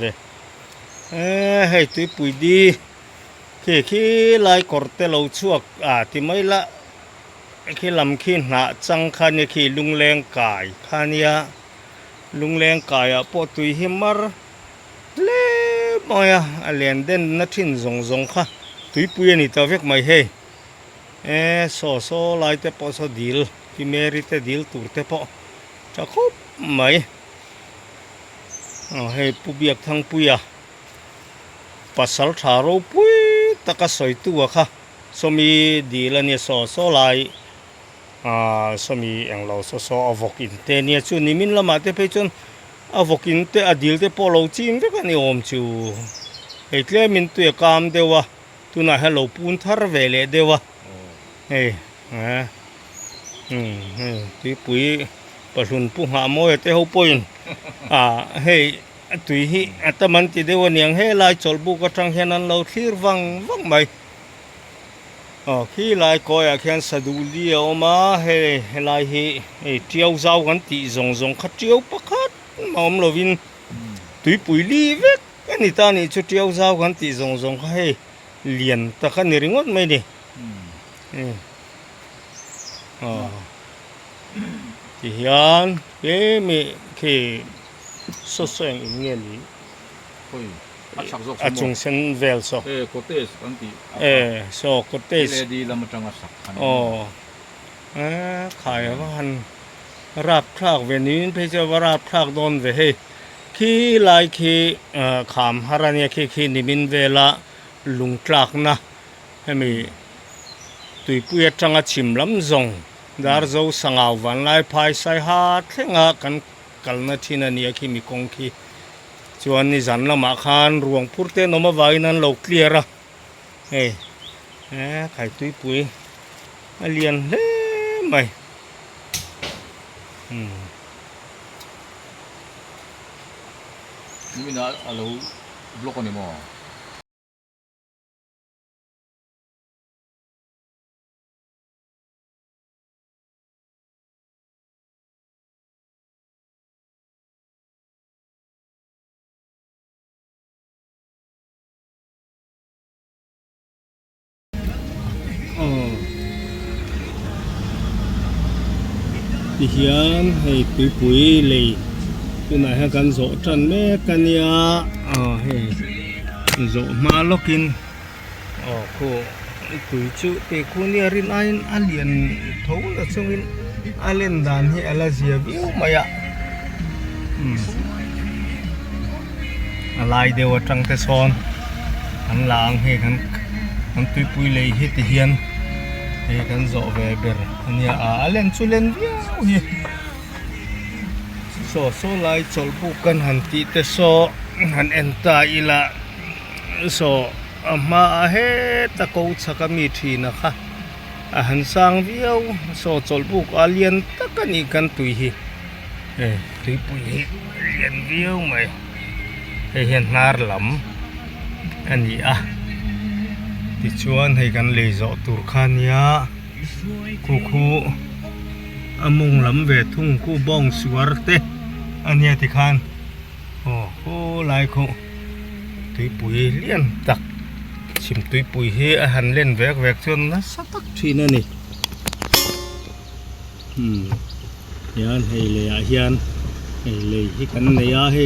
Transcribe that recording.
Ve e hei tuipui di khi khi lai kawr te lo chhuak a ti mai la khi lam khi hnah chang kha nia khi lungleng kai kha nia lungleng kaiah pawh tui hi mar hle mai a a len den na thin zawng zawng kha tuipui a ni ta vek mai hei e saw saw lai te pawh saw dil pi Mary te dil tur te pawh tha khawp mai. Aw hei Pu Biakthangpuia pasal tha ropui taka sawitu a kha sawmi dil a nia saw saw lai ah sawmi englo saw saw a vawk in te nia chu nimin lamah te phei chuan a vawk in te a dil te pawh lo ching vek a ni awm chu hei tlemin tui a kam deuh a tunah hian lo pun thar ve leh deuh a hei eh umm hei tuipui. Pahlun pu nghah mawi a te ho pawhin ah hei a tui hi a tam an ti deuh aniang helai chawlhbuk atang hian an lo thlir vang vang mai aw khi lai kawiah khian saduhli a awm a hei helai hi hei tiau zau kan tih zawng zawng kha tiau pakhat a awm lovin tuipui li vek a ni ta anih chu tiau zau kan tih zawng zawng kha hei lian tak a ni ringawt mai a ni aw. Ti hian tlem i khi saw saw eng in nge ni Khawi a chak zawk a chung sen vel saw E cottage kan tih a kha E saw cottage LED lam atanga sak kha ni Aw e khai a va han rap thlak ve niin phei chu a va rap thlak dawn ve hei khi lai khi kham har ania khi khi nimin vela lung tlakna hemi tuipui atanga chhim lam zawng Darzo Sangau Vanlai Phai Saiha thlenga kan kalna thin a nia khi mi kawng khi chuan nizan lamah khan ruang phur te an awm avangin an lo clear a hei he Khaituipui a lian hle mai umm. Niminah a lo block a ni maw? Ti hian hei tuipui lei tunah hian kan zawh tan mek a nia aw hei zawh hma lawkin. Aw khu tui chu tih khu nia rin aiin a lian tho la chungin a len dan hi a la zia viau mai a umm a lai deuh atang te sawn an la ang hei kan kan tuipui lei hi ti hian hei kan zawh ve ber a nia a a len chu len viau hi saw saw lai chawlh buk kan han tih te saw han en ta ila. Saw a hmaah heta ko chhak a mi thin a kha a han sang viau saw chawlhbuk a lian tak a nih kan tui hi hei tuipui hi lian viau mai hei hian hnar lam a ni a tichuan hei kan lei zawh tur kha a nia khu khu a mawng lam ve thung khu bawng suar te a nia tikhan. Aw khawlai khaw tuipui lian tak chhim tuipui hi a han len vek vek chuan nasa tak thin a ni umm hian hei leiah hian hei lei hi kan nei a hei.